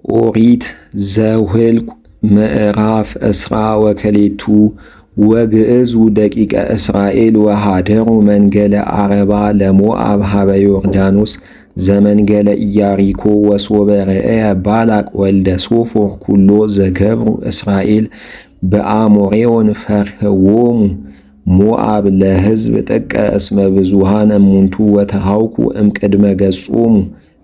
ኦሪት ዘኍልቍ ምዕራፍ 22። ወግእዙ ደቂቀ እስራኤል ወኀደሩ መንገለ ዓረባ ለሞዓብ ኀበ ዮርዳኖስ ዘመንገለ ኢያሪኮ። ወሶበ ርእየ ባላቅ ወልደ ሶፎር ኩሎ ዘገብሩ እስራኤል በአሞሬዎን ፈርህዎሙ ሞዓብ ለሕዝብ ጥቀ እስመ ብዙኃን እሙንቱ ወተሃውኩ እምቅድመ ገጾሙ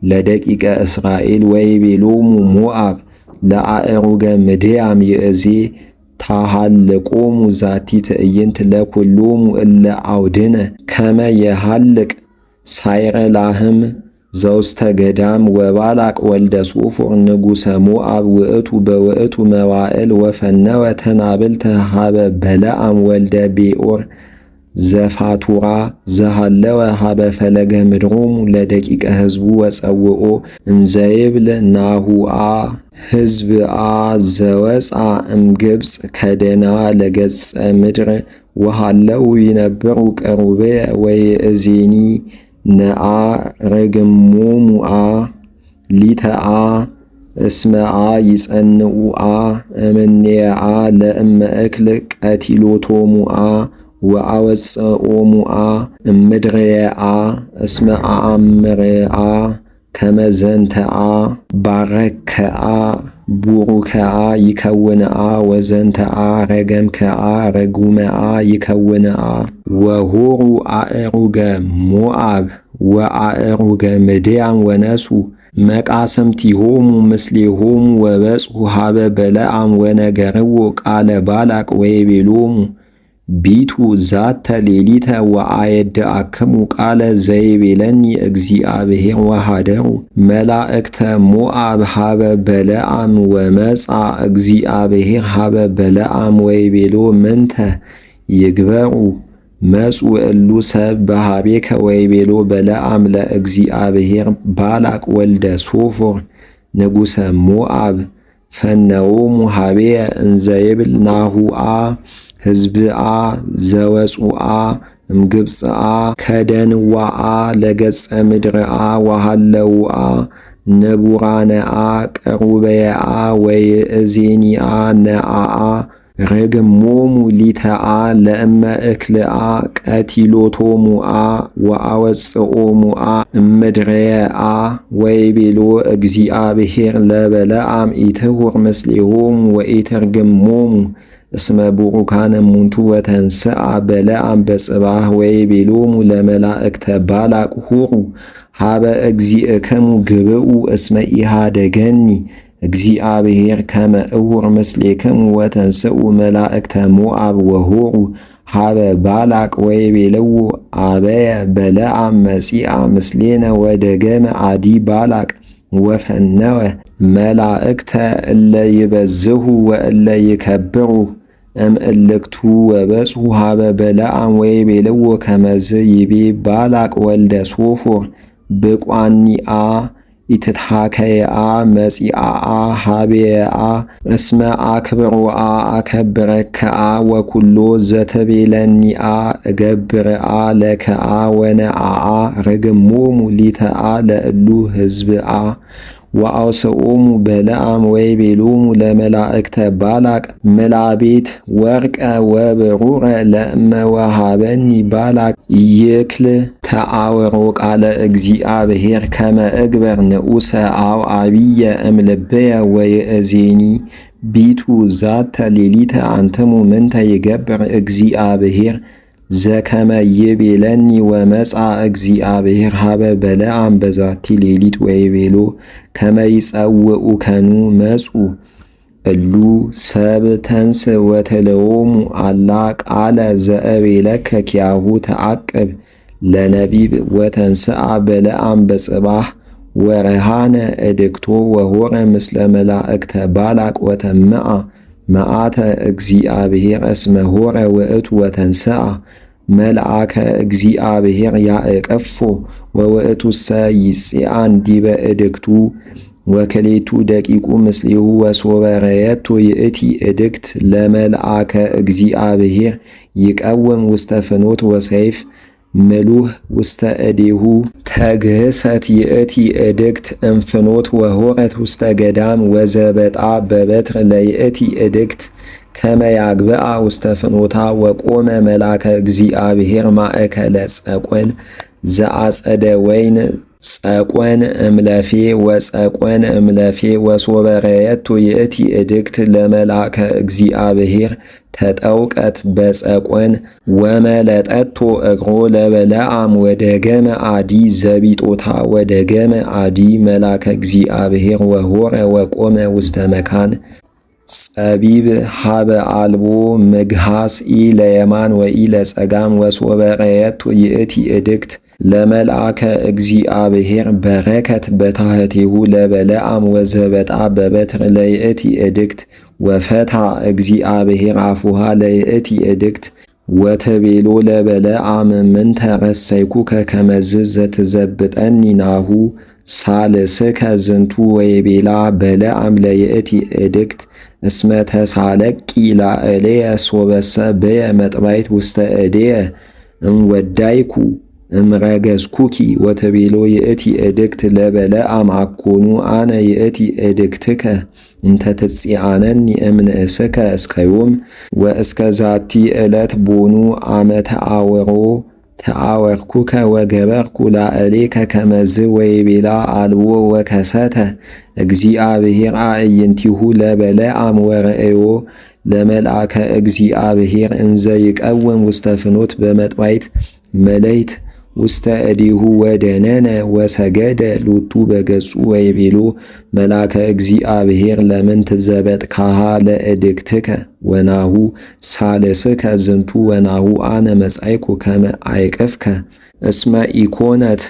ለደቂቀ እስራኤል። ወይቤሎሙ ሞዓብ ለአእሩገ ምድያም ይእዜ ታሃልቆሙ ዛቲ ትዕይንት ለኩሎሙ እለ አውድነ ከመ የሃልቅ ሳይረ ላህም ዘውስተ ገዳም። ወባላቅ ወልደ ሶፎር ንጉሰ ሞዓብ ውእቱ በውእቱ መዋዕል ወፈነወ ተናብልተ ሀበ በለዓም ወልደ ቤኦር ዘፋቱራ ዘሃለወ ሀበ ፈለገ ምድሮሙ ለደቂቀ ሕዝቡ ወጸውኦ እንዘይብል ናሁአ ሕዝብአ ዘወፅአ እምግብፅ ከደና ለገጸ ምድር ወሃለው ይነብሩ ቅሩብየ ወይእዜኒ ነአ ርግሞሙአ ሊተአ እስመአ ይጸንኡአ እምኔአ ለእመ እክል ቀቲሎቶሙአ ወአወፅኦሙአ እምድርየአ እስመ አአምርአ ከመዘንተአ ባረከአ ቡሩከአ ይከውንአ ወዘንተአ ረገምከአ ረጉመአ ይከውንአ። ወሆሩ አእሩገ ሞዓብ ወአእሩገ ምድያም ወነሱ መቃሰምቲሆሙ ምስሌሆሙ ወበጽሑ ሀበ በለዓም ወነገርዎ ቃለ ባላቅ ወይቤሎሙ ቢቱ ዛተ ሌሊተ ወአየድአክሙ ቃለ ዘይቤለኒ እግዚአብሔር። ወሃደሩ መላእክተ ሞዓብ ሀበ በለዓም። ወመጽአ እግዚአብሔር ሀበ በለዓም ወይቤሎ ምንተ ይግበሩ መጹ እሉ ሰብ በሃቤከ? ወይቤሎ በለዓም ለእግዚአብሔር ባላቅ ወልደ ሶፎር ንጉሰ ሞዓብ ፈነዎሙ ሀቤየ እንዘ ይብል ናሁአ ሕዝብአ ዘወፁአ እምግብፅአ ከደንዋአ ለገጸ ምድርአ ወሃለውአ ንቡራነአ ቅሩበየአ ወይእዜኒአ ነአአ ርግሞሙ ሊተአ ለእመ እክልአ ቀቲሎቶሙአ ወአወፅኦሙአ እምድረየአ። ወይቤሎ እግዚአብሔር ለበለዓም ኢትሁር ምስሌሆሙ ወኢትርግሞሙ እስመ ቡሩካን እሙንቱ። ወተንስአ በለዓም በጽባህ ወይቤሎሙ ለመላእክተ ባላቅ ሁሩ ሀበ እግዚእክሙ ግብኡ እስመ ኢሃደገኒ እግዚአብሔር ከመ እሁር ምስሌክሙ። ወተንስኡ መላእክተ ሞዓብ ወሆሩ ሀበ ባላቅ ወይቤልዎ አበየ በለዓም መጺአ ምስሌነ። ወደገመ አዲ ባላቅ ወፈነወ መላእክተ እለ ይበዝሁ ወእለ ይከብሩ እምእልክቱ ወበጽሑ ሀበ በለዓም ወይቤልዎ ከመዝ ይቤ ባላቅ ወልደ ሶፎር ብቋኒአ ኢትትሃከየአ መጺአአ ሀቤአ እስመ አክብሮአ አከብረከአ ወኩሎ ዘተቤለኒአ እገብርአ ለከአ ወነአአ ርግሞሙ ሊተአ ለእሉ ህዝብአ። ወአውስኦሙ በለዓም ወይቤሎሙ ለመላእክተ ባላቅ ምላቤት ወርቀ ወብሩረ ለእመ ወሃበኒ ባላቅ ይክል ተአወሮ ቃለ እግዚአብሔር ከመ እግበር ንዑሰ አው አብየ እምልብየ። ወይእዜኒ ቢቱ ዛተ ሌሊተ አንትሙ ምንተ ይገብር እግዚአብሔር ዘከመ ይቤለኒ። ወመጽአ እግዚአብሔር ሀበ በለዓም በዛቲ ሌሊት ወይቤሎ ከመ ይጸውዑከኑ መጹ እሉ ሰብ ተንስ ወተለዎሙ አላ ቃለ ዘእቤለከ ኪያሁ ተዓቅብ ለነቢብ። ወተንስአ በለዓም በጽባህ ወረሃነ እድግቶ ወሆረ ምስለ መላእክተ ባላቅ። ወተምአ መዓተ እግዚአብሔር እስመ ሆረ ውእቱ። ወተንስአ መልአከ እግዚአብሔር ያዕቀፎ ወውእቱሰ ይጽአን ዲበ እድግቱ ወክልኤቱ ደቂቁ ምስሌሁ። ወሶበ ረየቶ ይእቲ እድግት ለመልአከ እግዚአብሔር ይቀውም ውስተ ፍኖት ወሰይፍ ምሉህ ውስተ እዴሁ። ተግህሰት ይእቲ እድግት እምፍኖት ወሆረት ውስተ ገዳም ወዘበጣ በበትር ለይእቲ እድግት ከመ ያግብአ ውስተ ፍኖታ። ወቆመ መልአከ እግዚአብሔር ማእከለ ጸቆን ዘአጸደ ወይን፣ ጸቆን እምለፌ ወጸቆን እምለፌ። ወሶበ ረየቱ ይእቲ እድግት ለመልአከ እግዚአብሔር ተጠውቀት በጸቆን ወመለጠቶ እግሮ ለበለዓም። ወደገመ አዲ ዘቢጦታ ወደገመ አዲ መልአከ እግዚአብሔር ወሆረ ወቆመ ውስተ መካን ጸቢብ ሀበ አልቦ ምግሃስ ኢ ለየማን ወኢ ለጸጋም። ወሶበ ረየቱ ይእቲ እድግት ለመልአከ እግዚአብሔር በረከት በታህቲሁ ለበለዓም ወዘበጣ በበትር ለይእቲ እድግት። ወፈታ እግዚአብሔር አፉሃ ለይእቲ እድግት ወተቤሎ ለበለዓም ምንተ ረሰይኩከ ከመዝ ዘትዘብጠኒ? ናሁ ሳልስከ ዝንቱ። ወይቤላ በለዓም ለይእቲ እድግት እስመ ተሳለቂ ላዕሌየ፣ ሶበሰ በየ መጥባይት ውስተ እዴየ እምወዳይኩ እምረገዝኩኪ። ወተቤሎ ይእቲ እድግት ለበለዓም አኮኑ አነ ይእቲ እድግትከ እንተ ትጽአነኒ እምንእስከ እስከ ዮም? ወእስከ ዛቲ ዕለት ቦኑ አመ ተአወሮ ተአወርኩከ ወገበርኩ ላዕሌከ ከመዝ? ወይቤላ አልቦ። ወከሰተ እግዚአብሔር አዕይንቲሁ ለበለዓም ወርእዮ ለመልአከ እግዚአብሔር እንዘ ይቀውም ውስተ ፍኖት በመጥባይት መለይት ውስተ እዲሁ። ወደነነ ወሰገደ ሎቱ በገጹ። ወይቤሎ መልአከ እግዚአብሔር ለምንት ዘበጥካሃ ለእድግትከ? ወናሁ ሳልስከ ዝንቱ። ወናሁ አነ መጻይኩ ከመ አይቅፍከ እስመ ኢኮነት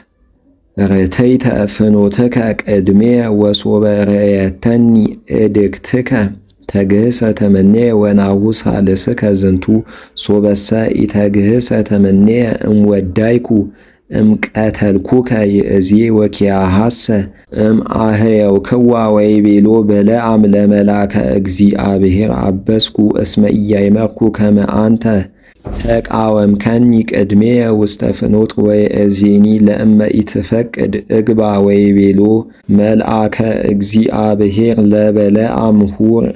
ርትዕተ ፍኖትከ ቅድሜየ፣ ወሶበ ርእየተኒ እድግትከ ተግህሰተ እምኔየ፣ ወናሁ ሳልስከ ዝንቱ። ሶበሰ ኢተግህሰተ እምኔየ እምወዳይኩ እምቀተልኩከ ይእዜ፣ ወኪያሃሰ እምአህየውክዋ። ወይቤሎ በለዓም ለመልአከ እግዚአብሔር አበስኩ፣ እስመ ኢያእመርኩ ከመ አንተ ተቃወምከኒ ቅድሜየ ውስተ ፍኖት። ወይእዜኒ ለእመ ኢትፈቅድ እግባ። ወይቤሎ መልአከ እግዚአብሔር ለበለዓም ሁር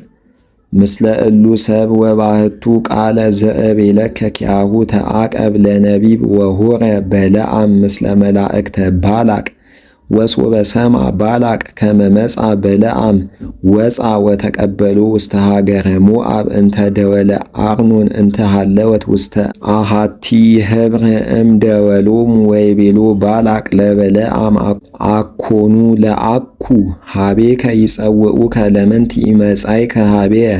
ምስለ እሉ ሰብ፣ ወባህቱ ቃለ ዘእቤለከ ኪያሁ ተአቀብ ለነቢብ። ወሆረ በለዓም ምስለ መላእክተ ባላቅ። ወሶበ ሰምዐ ባላቅ ከመ መጽአ በለዓም ወፅአ ወተቀበሎ ውስተ ሃገረ ሞዓብ እንተ ደወለ አርኖን እንተ ሃለወት ውስተ አሃቲ ህብር እምደወሎሙ። ወይቤሎ ባላቅ ለበለዓም አኮኑ ለአኩ ሀቤከ ይጸውዑከ? ለምንት ኢመጻእከ ሀቤየ?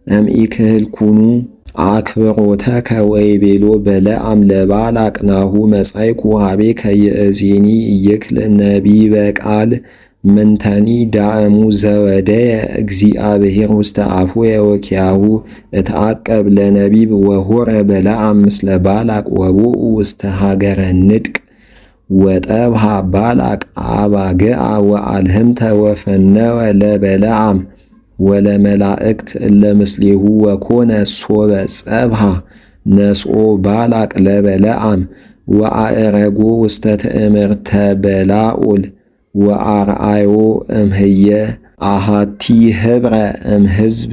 እምኢክህልኩኑ አክብሮተከ? ወይቤሎ በለዓም ለባላቅ ናሁ መጻእኩ ሀቤከ፣ ይእዜኒ ኢይክል ነቢበ ቃል ምንተኒ፣ ዳእሙ ዘወደየ እግዚአብሔር ውስተ አፉየ ወኪያሁ እትዐቀብ ለነቢብ። ወሆረ በለዓም ምስለ ባላቅ ወቦኡ ውስተ ሃገረ ንድቅ። ወጠብሃ ባላቅ አባግዓ ወአልህምተ ወፈነወ ለበለዓም ወለመላእክት እለ ምስሌሁ። ወኮነ ሶበ ጸብሃ ነስኦ ባላቅ ለበለዓም ወአዕረጎ ውስተ ትእምርተ በላኦል ወአርአዮ እምህየ አሃቲ ህብረ እምሕዝብ።